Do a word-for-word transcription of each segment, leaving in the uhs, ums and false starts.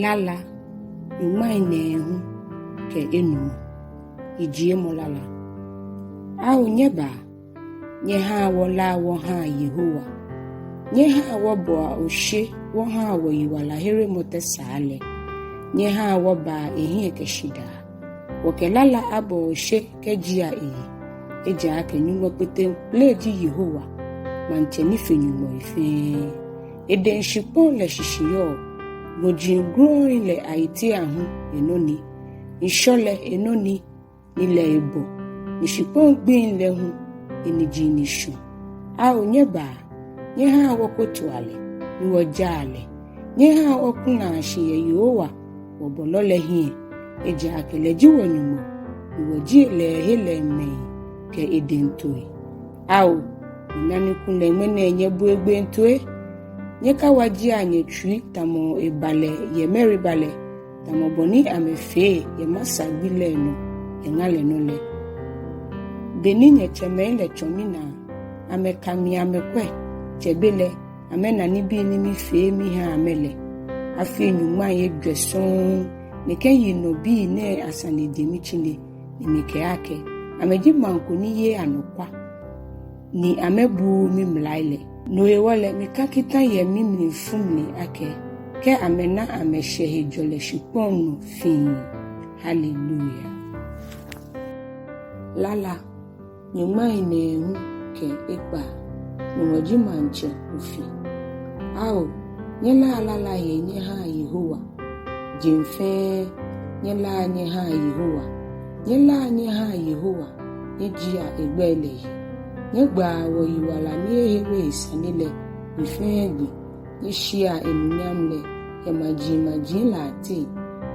Lala nyɔŋmai nɛɛhu kɛ enumɔ. Yijiemɔ lala. Ao nyɛbaa, nyɛhaa wɔlaa wɔhaa Yehowa. Nyɛhaa wɔbɔa oshe wɔhaa wɔyiwalaheremɔ tɛsaa lɛ. Nyɛhaa wɔbaa ehiɛ kɛ shidaa. Wɔkɛ lala abɔ oshe kɛjia eyi. Ejaakɛ Nyɔŋmɔ kpeteŋkpele ji Yehowa, Maŋtsɛ ni fe nyɔŋmɔi fɛɛ. Edɛŋ shikpɔŋ lɛ shishi yɔɔ. Gɔji grɔŋŋi lɛ ayiteaŋ hu enɔ ni. Ŋshɔ lɛ enɔ ni, ni lɛ ebɔ, ni shikpɔŋ gbiŋ lɛ hu eniji ni shɔ. Ao nyɛbaa, nyɛhaa wɔkotoa lɛ, ni wɔjaa lɛ. Nyɛhaa wɔkulaa shi yɛ Yehowa, wɔbɔlɔ lɛ hiɛ. Ejaakɛ lɛ ji wɔ-Nyɔŋmɔ, ni wɔji lɛ ehe lɛ mɛi kɛ edɛŋ tooi. Ao, mina ni kulɛ ŋmɛnɛ nyɛbo egbee toi. Nyɛkawajea nyɛtsui tamɔ eba lɛ yɛ Meriba lɛ, tamɔ bɔ ni amɛfee yɛ Masa gbi lɛ nɔ yɛ ŋa lɛ nɔ lɛ. Beni nyɛtsɛmɛi lɛ tsɔ minaa, amɛka mi amɛkwɛ, tsɛbelɛ amɛna nibii ni mifee miha amɛ lɛ. Afii nyɔŋmai ejwɛ sɔŋŋ nɛkɛ yinɔbii nɛɛ asane je mitsine, ni mikɛɛ akɛ, amɛji maŋ ko ni yeee anɔkwa, ni amɛbuuu mimlai lɛ. No hewɔ lɛ mika kita yɛ mimlifu mli akɛ, kɛ amɛna amɛshɛ hejɔlɛ shikpɔŋ nɔ fii. Haleluya. Lala nyɔŋmai nɛɛhu kɛ ekpaa. Nyɔŋmɔ ji Maŋtsɛ Ofe. Ao, nyɛlaa lala hee nyɛhaa Yehowa. Jeŋ fɛɛ, nyɛlaa nyɛhaa Yehowa. Nyɛlaa nyɛhaa Yehowa, nyɛjiea egbɛi lɛ yi. Nyɛgbaa wɔyiwala ni ehere esane lɛ gbi fɛɛ gbi. Nyɛshiɛa enunyam lɛ yɛ majimaji lɛ ateŋ.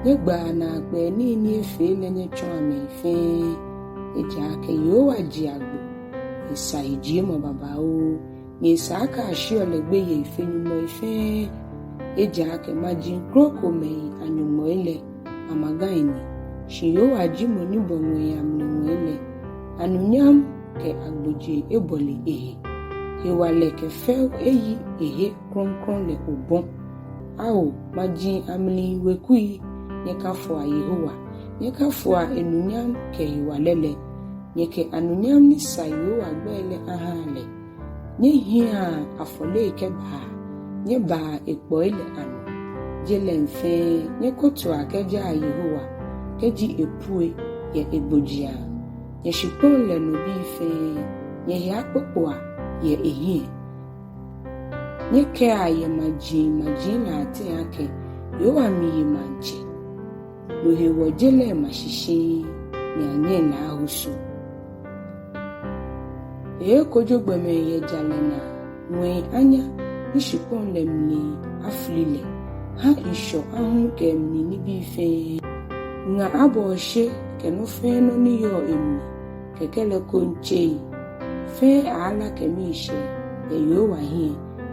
Nyɛgbaa naakpɛɛ nii ni efee lɛ nyɛtsɔɔa mɛi fɛɛ. Ejaakɛ Yehowa ji agbo, esa yijiemɔ babaoo, ni esa akɛ asheɔ lɛ gbeyei fe nyɔŋmɔi fɛɛ. Ejaakɛ maji krokomɛi anyɔŋmɔi lɛ, amagai ni, shi Yehowa ji mɔ ni bɔ ŋwɛi amli ŋwɛi lɛ. Anunyam kɛ agbojee ebɔle ehe. Hewalɛ kɛ fɛo eyi ehe krɔŋkrɔŋ lɛ obɔ. Ao, maji amli wekui, nyɛkafoa Yehowa, nyɛkafoa enunyam kɛ hewalɛ lɛ. Nyɛkɛ anunyam ni sa Yehowa gbɛi lɛ aha lɛ. Nyɛhiɛa afɔlei kɛbaa, nyɛbaa ekpɔi lɛ anɔ. Je lɛŋ fɛɛ, nyɛkotoa kɛjaa Yehowa, kɛji epue yɛ egbojiaŋ. Nyɛ shikpɔŋ lɛ nɔ bii fɛɛ, nyɛhe akpokpoa yɛ ehiɛ. Nyɛkɛa yɛ majimaji lɛ ateŋ akɛ, Yehowa miiye maŋtsɛ. No hewɔ je lɛ ma shi shiŋŋ, ni anyɛŋ lɛ ahoso. Eeekojo gbɔmɛi yɛ jalɛ naa, ŋwɛi anya, ni shikpɔŋ lɛ mli afili lɛ. Ha ŋshɔ ahuru kɛ emli nibii fɛɛ. Ŋa abɔ oshe kɛ nɔ fɛɛ nɔ ni yɔɔ emli. Kɛkɛ lɛ koŋ tsei fɛɛ aaala kɛ miishɛɛ yɛ Yehowa hiɛ,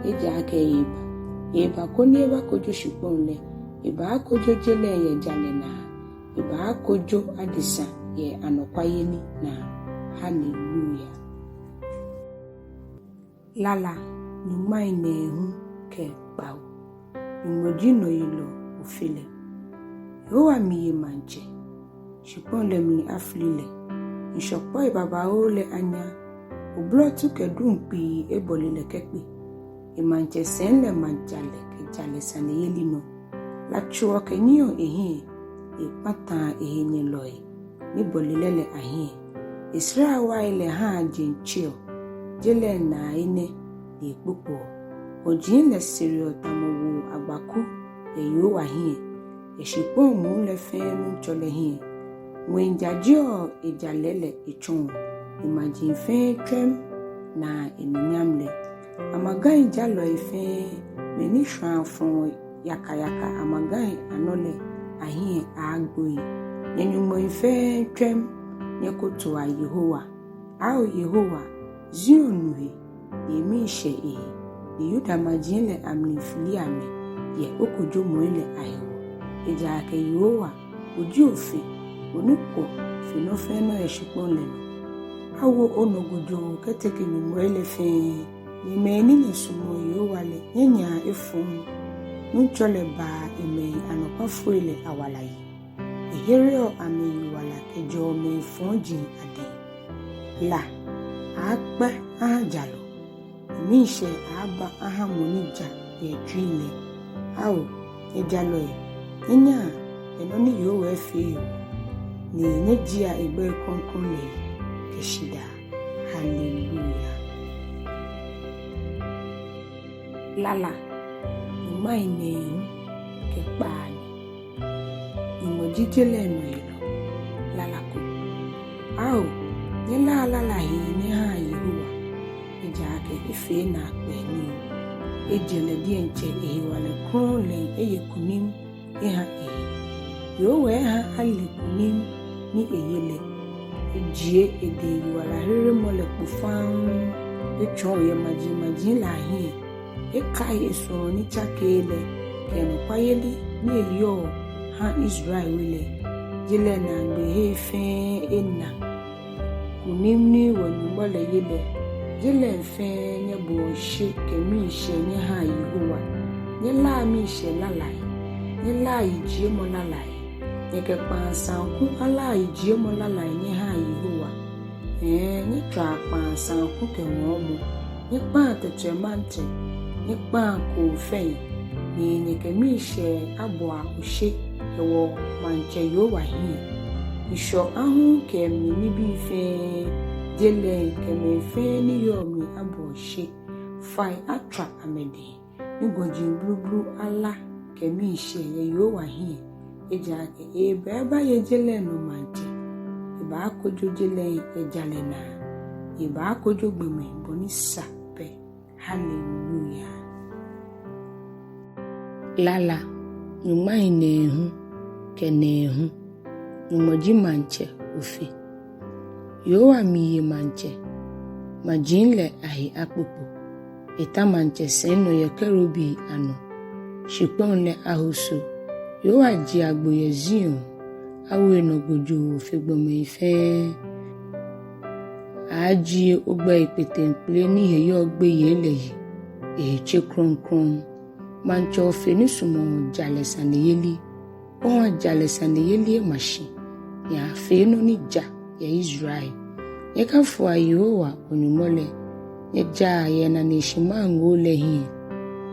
ejaakɛ eeba. Eeba koni ebakojo shikpɔŋ lɛ, ebaakojo je lɛ yɛ jalɛ naa, ebaakojo adesa yɛ anɔkwayeli naa. Haleluya. Lala nyɔŋmai nɛɛhu kɛ kpawo. Nyɔŋmɔ ji nɔyelɔ ofe lɛ. Yehowa miiye maŋtsɛ, shikpɔŋ lɛ mli afili lɛ. Ŋshɔkpɔi babaoo lɛ anya, oblɔtu kɛ duŋ kpii ebɔle lɛ kɛkpe. Emaŋtsɛsɛi lɛ ma jalɛ kɛ jalɛ saneyeli nɔ. Latsoɔ kɛnyiɛɔ ehiɛ, ekpataa ehenyɛlɔi ni bɔle lɛ lɛ ahiɛ. Esrawai lɛ haa jeŋ tseɔ, je lɛ naa enɛ ni ekpokpoɔ. Gɔji lɛ sereɔ tamɔ woo agbaku yɛ Yehowa hiɛ, yɛ shikpɔŋ muu lɛ fɛɛ Nuŋtsɔ lɛ hiɛ. Ŋwɛi jajeɔ ejalɛ lɛ etsɔɔ, ni maji fɛɛ tswɛm naa enunyam lɛ. Amagai jalɔi fɛɛ, mɛi ni shwaa fɔɔ yakayaka amagai anɔ lɛ ahiɛ aagboi. Nyɛ nyɔŋmɔi fɛɛ tswɛm, nyɛkotoa Yehowa. Ao Yehowa, Zion nu he, ni emii shɛ ehe, ni Yuda maji lɛ amli fili amɛ yɛ okojomɔi lɛ ahewɔ. Ejaakɛ Yehowa, bo ji Ofe, bo ni kwɔ fe nɔ fɛɛ nɔ yɛ shikpɔŋ lɛ nɔ. Awo onɔ gojoo kɛteke nyɔŋmɔi lɛ fɛɛ. Nyɛ mɛi ni nyɛsumɔɔ Yehowa lɛ, nyɛnyaa efɔŋ. Nuŋtsɔ lɛ baa emɛi anɔkwafoi lɛ awala yi. Ehereɔ amɛyiwala kɛjɛɔ mɛi fɔji adɛŋ. La aaakpɛ aha jalɔ, ni miishɛɛ aaaba aha mɔ ni ja yɛ etsuiŋ lɛ. Ao, nyɛ jalɔi, nyɛnyaa yɛ nɔ ni Yehowa efee hewɔ, ni nyɛjiea egbɛi krɔŋkrɔŋ lɛ yi kɛ shidaa. Haleluya. Lala nyɔŋmai nɛɛhu kɛ kpaanyɔ. Nyɔŋmɔ ji je lɛ nɔyelɔ. Lala ko. Ao, nyɛlaa lala hee nyɛhaa Yehowa, ejaakɛ efee naakpɛɛ nii. Ejɛ lɛ diɛŋtsɛ ehewalɛ krɔŋŋ lɛŋ eye kunim eha ehe. Yehowa eha ale kunim ni eye lɛ. Ejie edɛŋ yiwalaheremɔ lɛ kpo faŋŋ. Etsɔɔ yɛ majimaji lɛ ahiɛ. Ekai esuɔmɔ ni tsakeee lɛ kɛ enɔkwayeli ni eyɔɔ ha Israel we lɛ. Je lɛ naagbee hei fɛɛ ena kunim ni wɔ-Nyɔŋmɔ lɛ ye lɛ. Je lɛ fɛɛ nyɛboa oshe kɛ miishɛɛ nyɛhaa Yehowa. Nyɛlaa miishɛɛ lalai. Nyɛlaa yijiemɔ lalai. Nyɛkɛ kpaa saŋku alaa yijiemɔ lalai nyɛhaa Yehowa. Hɛɛ, nyɛtswaa kpaa saŋku kɛ ŋɔɔmɔ. Nyɛkpaa tɛtrɛmantrɛ, nyɛkpaa koofɛi, ni nyɛkɛ miishɛɛ aboa oshe yɛ wɔ-Maŋtsɛ Yehowa hiɛ. Ŋshɔ ahuu kɛ emli nibii fɛɛ, je lɛ kɛ mɛi fɛɛ ni yɔɔ mli aboa oshe. Fai atswa amɛdɛŋ, ni gɔji blublu ala kɛ miishɛɛ yɛ Yehowa hiɛ. Ejaakɛ eeba ebaye je lɛ nɔ maŋtsɛ. Ebaakojo je lɛ yɛ jalɛ naa. Ebaakojo gbɔmɛi bɔ ni sa pɛ. Haleluya. Lala nyɔŋmai nɛɛhu kɛ nɛɛhu. Nyɔŋmɔ ji Maŋtsɛ Ofe. Yehowa miiye maŋtsɛ, maji lɛ ahe akpokpo. Eta maŋtsɛsɛi nɔ yɛ kerubi anɔ. Shikpɔŋ lɛ ahoso. Yehowa je agbo yɛ Zion. Awo enɔ gojoo fe gbɔmɛi fɛɛ. Aajie ogbɛi kpeteŋkpele ni he yɔɔ gbeyei lɛ yi. Ehe tse krɔŋkrɔŋ. Maŋtsɛ Ofe ni sumɔɔ jalɛ saneyeli. Oha jalɛ saneyeli ema shi, ni afee nɔ ni ja yɛ Israel. Nyɛkafoa Yehowa wɔ-Nyɔŋmɔ lɛ. Nyɛjaa yɛ enaneshi maŋoo lɛ hiɛ.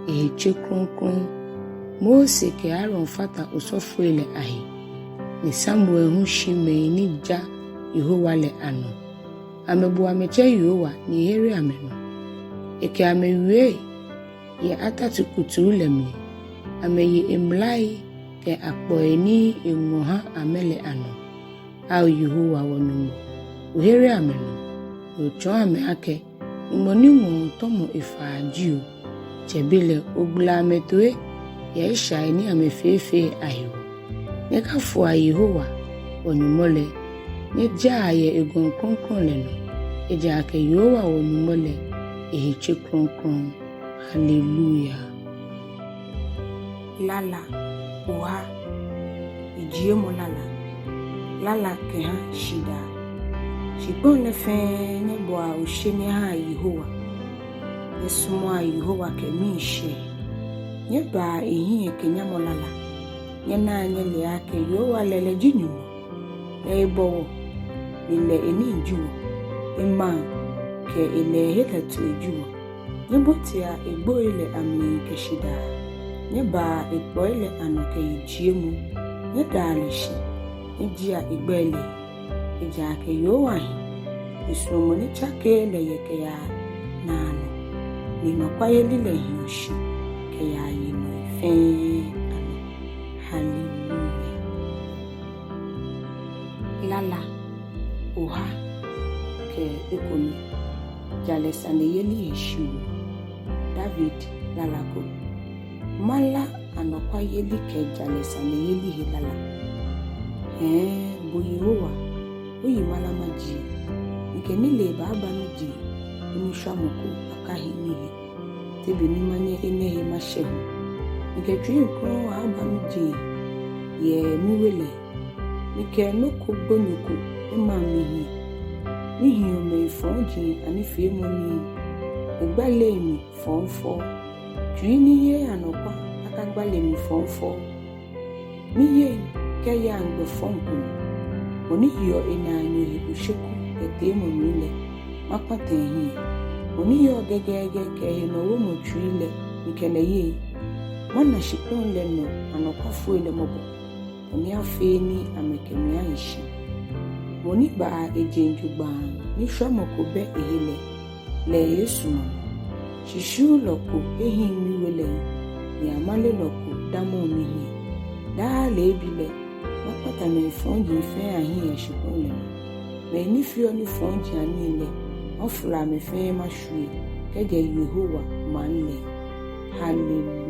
Ehe tse krɔŋkrɔŋ. Mose kɛ Aaron fata osɔfoi lɛ ahe, ni Samuel hu shi mɛi ni ja Yehowa lɛ anɔ. Amɛbo amɛtsɛ Yehowa ni ehere amɛ nɔ. Ekɛ amɛ wie yɛ atatu kutuu lɛ mli. Amɛye emlai kɛ akpɔi ni eŋɔ ha amɛ lɛ anɔ. Ao Yehowa wɔ-Nyɔŋmɔ, ohere amɛ nɔ, ni otsɔɔ amɛ akɛ Nyɔŋmɔ ni ŋɔɔ tɔmɔ efaa jio. Tsɛbelɛ ogbala amɛtoi yɛ eshai ni amɛfeefee ahewɔ. Nyɛkafoa Yehowa wɔ-Nyɔŋmɔ lɛ. Nyɛjaa yɛ egɔŋ krɔŋkrɔŋ lɛ nɔ. Ejaakɛ Yehowa wɔ-Nyɔŋmɔ lɛ, ehe tse krɔŋkrɔŋ. Haleluya. Lala oha. Yijiemɔ lala. Lala kɛha shidaa. Shikpɔŋ lɛ fɛɛ, nyɛboa oshe nyɛhaa Yehowa. Nyɛsɔmɔa Yehowa kɛ miishɛɛ. Nyɛbaa ehiɛ kɛ nyamɔ lala. Nyɛnaa nyɛlea akɛ Yehowa lɛ, lɛ ji Nyɔŋmɔ. Lɛ ebɔ wɔ, ni lɛ enii ji wɔ. Emaŋ kɛ elɛɛhe lɛ toi ji wɔ. Nyɛbotea egboi lɛ amli kɛ shidaa. Nyɛbaa ekpɔi lɛ anɔ kɛ yijiemɔ. Nyɛdaa lɛ shi, nyɛjiea egbɛi lɛ. Ejaakɛ Yehowa hi, esuɔmɔ ni tsakeee lɛ yɛ kɛyaa naanɔ, ni enɔkwayeli lɛ hiɔ shi kɛyaa yinɔi fɛɛ anɔ. Haleluya. Lala oha kɛ ekome. Jalɛ saneyeli he shiwoo. David lala ko. Mala anɔkwayeli kɛ jalɛ saneyeli he lala. Hɛɛ, bo Yehowa, oyi mala majie. Mikɛ nilee baaba mijeŋ, ni mishwamɔ ko akahi mihe. Te be ni manyɛ enɛ he mashɛ hu? Mikɛ tsui krɔŋŋ aaaba mijeŋ yɛ miwe lɛ. Mikɛ nɔ ko gbonyo ko emaŋ mihiɛ. Mihiɔ mɛi fɔji anifeemɔ nii. Migbaleŋ mi fɔŋfɔŋ. Tsui ni yeee anɔkwa kagbale mi fɔŋfɔŋ. Miyeŋ kɛyaŋ gbɛ fɔŋ ko nɔ. Mɔ ni yeɔ enaanyo he osheku yɛ teemɔ mli lɛ, makpata ehiɛ. Mɔ ni yɔɔ gɛgɛɛgɛ kɛ henɔwomɔ tsui lɛ, mikɛ lɛ yeŋ. Mana shikpɔŋ lɛ nɔ anɔkwafoi lɛ mɔbɔ, bɔ ni afee ni amɛkɛ mi ahi shi. Mɔ ni baa ejeŋ jogbaŋŋ ni shwamɔ ko bɛ ehe lɛ, lɛ esumɔɔ mi. Shishiulɔ ko ehiŋ miwe lɛŋ, ni amalelɔ ko damɔŋ mihiɛ. Daa leebi lɛ, makpata mɛi fɔji fɛɛ ahiɛ yɛ shikpɔŋ lɛ nɔ. Mɛi ni feɔ nifɔji anii lɛ, mafolɔ amɛ fɛɛ mashwie kɛjɛ Yehowa maŋ lɛ. Hallelujah.